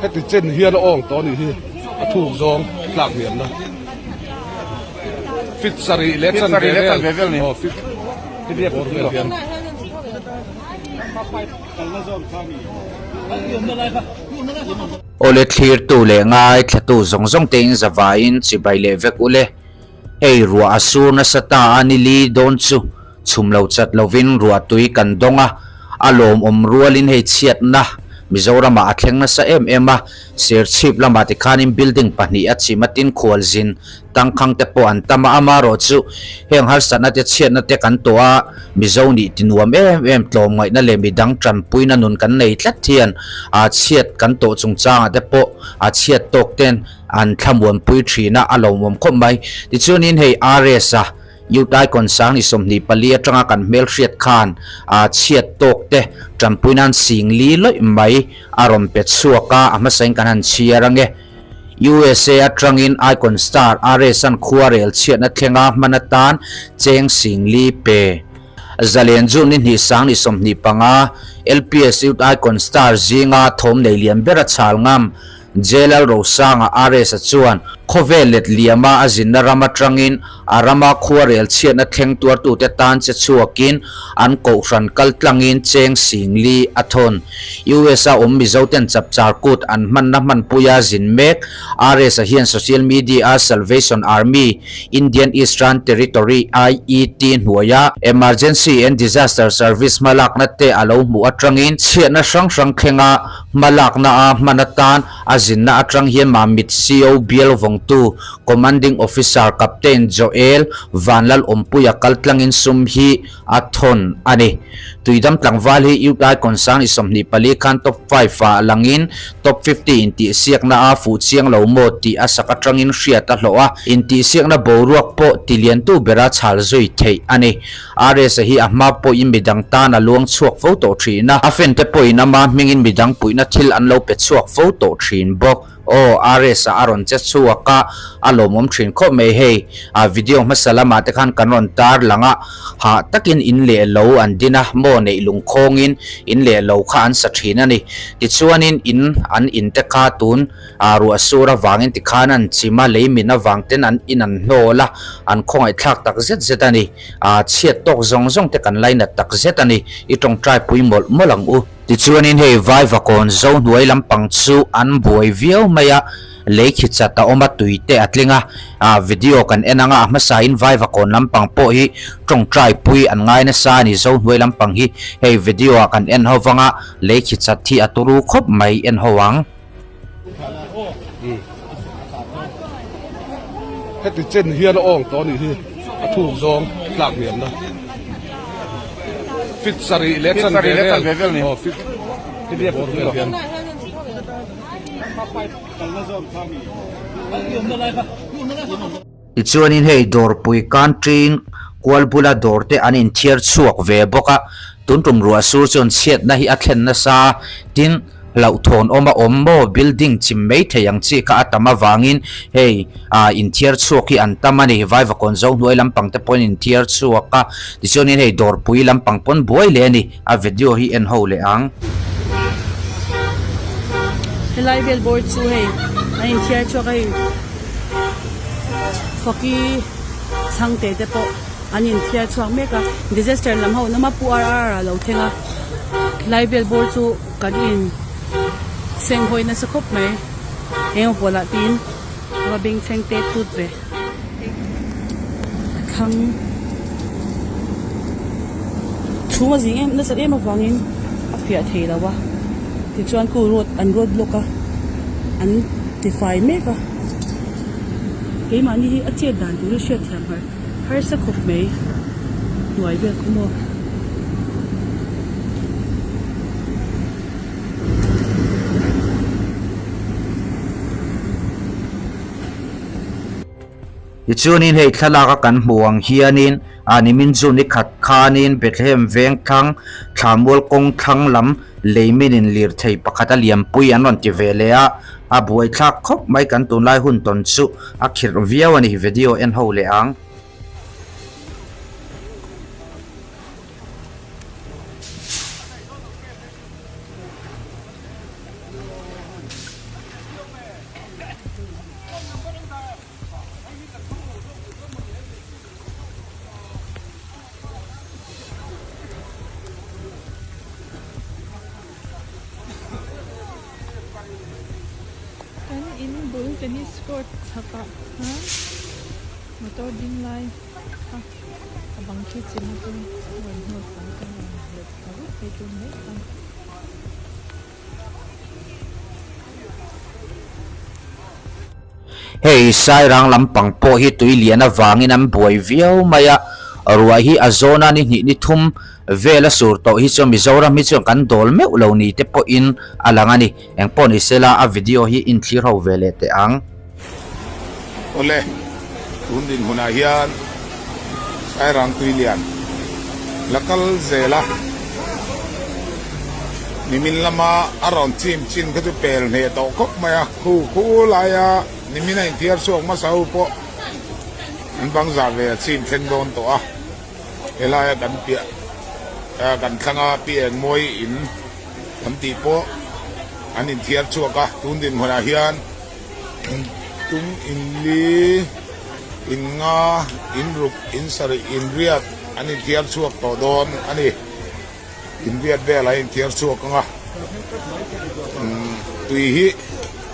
Heti chen hian a awng tawh a nih hi a thuk zawng tlak hniamna fit sarih leh chanve vel aw fit bawr vel hian. Awle thlirtu leh ngaithlatu zawng zawng te in zavaiin chibai leh vek ule. Hei ruah a sur nasa ta a ni li dawn chu chhum lo chat lovin ruah tui kan dawng a, a lawmawm rualin hei chhiatna Mizoramah a thleng nasa em em a, Serchhip lamah tikhanin building pahnih a chim a tin khualzin tangkhang te pawh an tam a, amaherawh chu heng harsatna te chhiatna te kan tawh a, Mizo nih ti nuam em em tlawmngaihna leh midang tanpuina nun kan nei tlat hian a chhiat kan tawh chungchangah te pawh a chhiat tawk ten An thlamuanpui thin a, a lawmawm khawp mai. Tichuanin hei RS-a Youth Icon sang ni 24 atanga kan hmelhriat khan a chhiat tawk te tanpui nan sing li lawih mai a rawn pe chhuak a, a hmasain kan han chhiar ange. USA atangin Icon Star RS-a'n khuarel chhiatna thlenga hman atan cheng sing li pe. Zalen chu ni hnih sang ni 25 LPS Youth Icon Star zinga thawm nei lian ber a chhal ngam. J Lalrosanga RS-a chuan khawvel let liama a zinna ram atangin a rama khuarel chhiatna thleng tuartute tan che chhuakin an kohhran kal tlangin cheng sing li a thawn. US-a awm Mizoten chapchar kut an hmanna hmanpuia zin mek RS-a hian social media-a Salvation Army Indian Eastern Territory, IET, hnuaia Emergency and Disaster Service hmalakna te a lo hmuh atangin chhiatna hrang hrang thlenga Hmalakna a hman atan a zinna atang hian Mamit CO bial vawngtu Commanding Officer Captain Joel Vanlalawmpuia kaltlangin sum hi a thawn a ni. Tuidam tlangval hi Youth Icon sang ni 24 khan Top 5 ah langin Top 50 intihsiakna a fuh chiang lo maw tih a sak atangin hriat a hlawh a, intihsiakna boruak pawh tiliantu bera chhal zui theih a ni. RS-a hi a hma pawhin midang tan a luang chhuak fo tawh thin a, a fan te pawhin ama hmingin midang puihna thil an lo pe chhuak fo tawh thin bawk. Aw, RS-a a rawn che chhuak a, a lawmawm thin khawp mai hei. A video hmasa lamah te khan kan rawn tar lang a, hah takin in leh lo an din a, maw neih lungkhawngin in leh lo kha an sa thin a ni. Tichuanin in an in te kha tun A ruah sur avangin tikhan an chim a, lei min avang ten an in an hnawl a, an khawngaihthlak tak zet zet a ni. A chhiat tawk zawng zawng te kan lainat tak zet a ni. I tawngtai pui mawlh mawlh ang u. Tichuanin hei Vaivakawn zo hnuai lampang chu an buai viau mai a, lei khi chat a awm a, tui te a tling a. A video kan en anga a hmasain Vaivakawn lampang pawh hi tawngtai pui an ngai nasa a ni. Zo hnuai lampang hi hei video ah kan en ho vanga lei khi chat hi a turu khawp mai en ho ang. Heti chen hian a awng tawh a nih hi a thuk zawng tlak hniamna fit sarih leh chanve vel aw fit bawr vel hian. Tichuanin hei dawrpui country kual bula dawr te an inthiar chhuak ve bawk a, tun tum ruah sur chuan chhiatna hi a thlen nasa tin hlauhthawn awm a awm maw building chim mai thei ang chi kha a tam avangin hei ah inthiar chhuak hi an tam a ni Vaivakawn zo hnuai lampang te pawhin inthiar chhuak a tichuanin hei dawrpui lampang pawn buai leh a ni a video hi en ho leh ang. Helai vel bawr chu hei an inthiar chhuak a hei faki chhangte te pawh an inthiar chhuak mek a disaster lam ho an awm a pu RR a lo thleng a helai vel bawr chu kan in seng hawi nasa khawp mai eng emaw pawlah tiin va bengchheng tet tut ve. A thlang chhung a zing em nasat em avangin a fiah thei lo a tichuan khu road an road block a an tifai mek a keimahni hi a chet dan tur hi hriat thiam har harsa khawp mai hnuai vel khaw maw. Tichuanin hei thlalak a kan hmuh ang hianin ah nimin chu ni khat khanin Bethlehem veng thlang Thlamual kawng thlang lam leimin in lirthei pakhat a lianpui an rawn ti ve leh a, a buaithlak khawp mai kan tunlai hun tawn chu a khirh viau a ni video en ho leh ang. Tennis court chhakah khan motor ding lai kha a bang khi chim a chuan a rawn hnawt fai chuan a rawn let thla vek phei chu mai khan. Hei Sairang lampang pawh hi tui lian avangin an buai viau mai a, ruah hi a zawna ni hnih ni thum vel a sur tawh hi chuan Mizoram hi chuan kan dawl meuh lo ni te pawhin a lang a ni. Engpawh ni sela a video hi inthlir ho ve leh teh ang. Awle, tun dinhmunah hian Sairang Tuilian la kal zel a, nimin lama a rawn chim chin kha chu pel hneh tawh khawp mai a, khu khu laia nimin a inthiar chhuak hmasa ho pawh an bang zah ve a chim thleng dawn tawh a, helaia kan piah kan thlanga Pi Engmawi in kan tih pawh an inthiar chhuak a, tun dinhmunah hian. Tum in li, in nga, in ruk, in sarih, in riat an inthiar chhuak tawh dawn a ni. In riat velah a inthiar chhuak ang a. Tui hi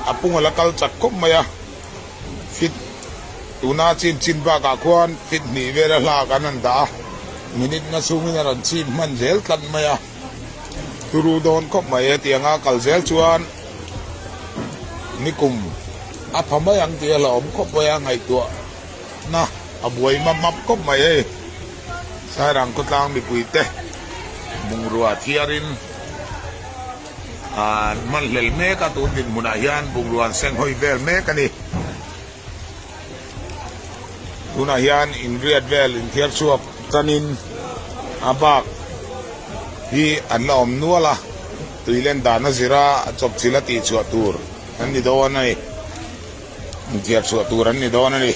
a pung a la kal chak khawp mai a. Fit tuna chim chin bakah khuan fit hnih vela hlak an han dah a. Minute nga chhungin a rawn chim hman zel tlat mai a. Turu dawn khawp mai hetianga kal zel chuan nikum a pha mai ang tih a hlauhawm khawp mai a, ngaihtuah na a buai map map khawp mai hei. Sairang khawtlang mipui te bungrua thiarin an hman hlel mek a, tun dinhmunah hian bungrua an seng hawi vel mek a ni. Tunah hian inriat vel inthiar chhuak tanin a bak hi an la awm nual a, tui len dan a zira chawpchilh a tihchhuah tur an ni dawn a ni, inthiar chhuah tur an ni dawn a ni.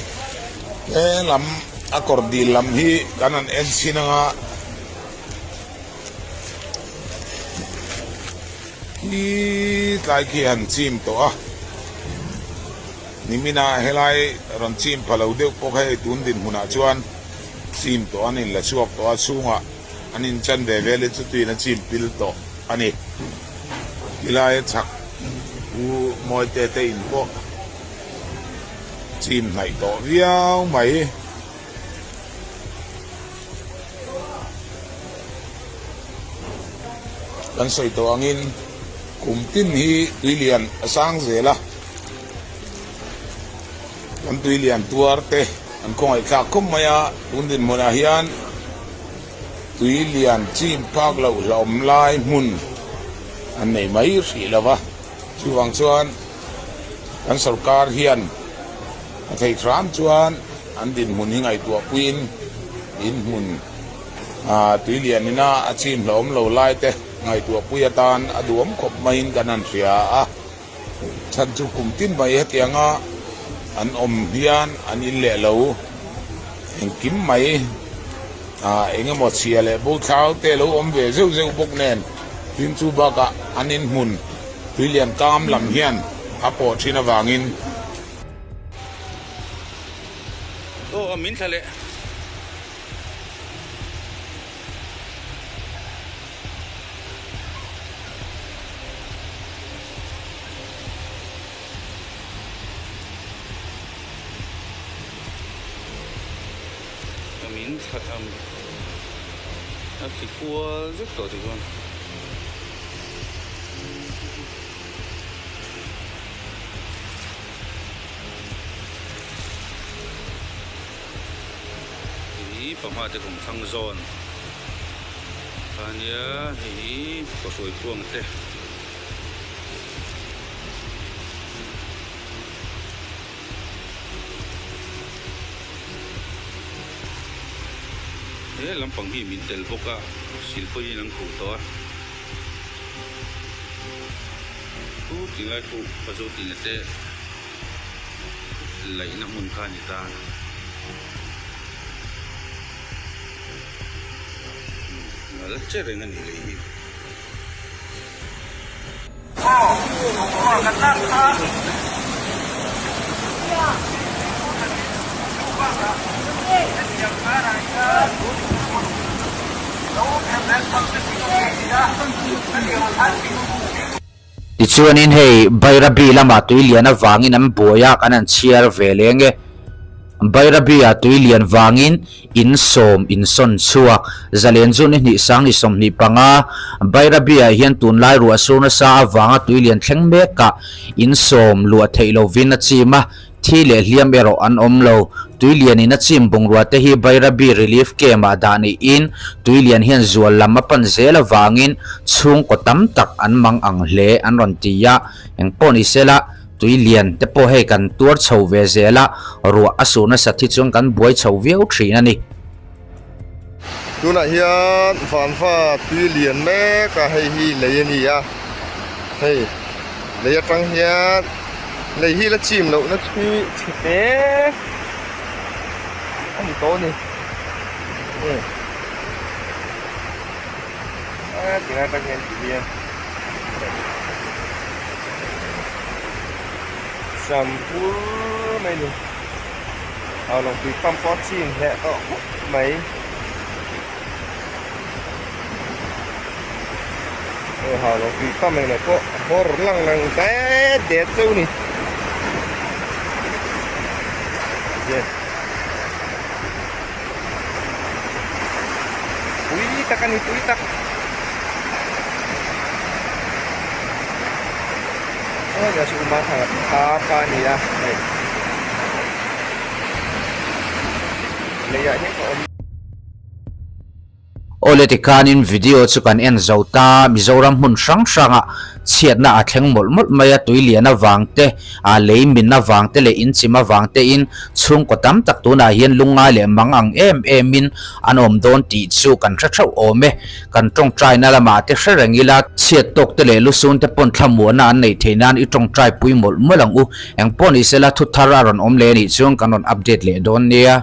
He lam a kawr dil lam hi kan han en chhin anga khi tlai khi a han chim tawh a. Nimina helai rawn chim pha lo deuh pawh kha hei tun dinhmunah chuan chim tawh an inla chhuak tawh a, chhungah an inchan ve vel hi chutuin a chim pil tawh a ni. Tilaia chhak U Mawite te in pawh chim hnaih tawh viau mai. Kan sawi tawh angin kum tin hi tuilian a sang zel a. Kan tui lian tuar te an khawngaih thlak khawp mai a, tun dinhmunah hian tui lian chim phak loh hlauhawm lai hmun an nei mai hrih lo va, chuvang chuan kan sorkar hian a theih hram chuan an dinhmun hi ngaihtuah puiin in hmun ah tui lian ina a chim hlauhawm lo lai te ngaihtuah pui atan a duhawm khawp maiin kan han hria a. Chhan chu kum tin mai hetianga an awm hian an in leh lo engkim mai ah eng emaw chhia leh bo thlau te lo awm ve zeuh zeuh bawk nen tin chu bakah an in hmun tuilian kam lam hian a pawh thin avangin. Aw a min thla leh. Min thla tham a ti kual vek tawh ti chuan. Hei hi pangha te kum thlang zawn kha ania hei hi kawhruai khuang te. He lampang hi min tel bawk a silpawhin an khuh tawh a khu tinglai khu pazo tina te. Laihna hmun kha a ni ta. Nal che reng a nih leh hi. Tichuanin hei Bairabi lamah tui lian avangin an buai a, kan han chhiar ve leng e. Bairabi-ah tui lian vangin in sawm insawn chhuak. Zalen chu ni hnih sang ni 25. Bairabi-ah hian tunlai ruah sur nasa avanga tui lian thleng mekah in sawm luah theih lovin a chim a, thi leh hliam erawh an awm lo. Tui lianin a chim bungrua te hi Bairabi Relief Camp-ah dah niin tui lian hian zual lam a pan zel avangin chhungkaw tam tak an mang ang hle an rawn ti a, engpawh ni sela, Tui lian te pawh hei kan tuar chho ve zel a, ruah a sur nasat hi chuan kan buai chho viau thin a ni. Tunah hian vanva tui lian mek a, hei hi lei a ni a, hei lei atang hian lei hi la chim lohna chu chhe te a ni tawh a ni. A ti lai atang hian ti hian sam pur mai ni a lawng tui pump pawh a chim hleh tawh khawp mai hei ha lawng tui pump englo pawh a hawr lang lang det det cheu ni. Pui tak a ni pui tak. Aw nia chu uma thang a pa a ni a hei leiah hian ka awm. Awle tikhanin video chu kan en zo ta, Mizoram hmun hrang hrangah chhiatna a thleng mawlh mawlh mai a, tui lian avang te, a lei min avang te leh inchim avang te in chhungkaw tam tak tunah hian lungngai leh mang ang em em in an awm dawn tih chu kan hre theuh awm e. Kan tawngtaina lamah te hre reng ila, chhiat tawk te leh lusun te pawn thlamuahna an neih theih nan i tawngtai pui mawlh mawlh ang u. Engpawh ni sela thu thar a rawn awm leh anih chuan kan rawn update leh dawn nia.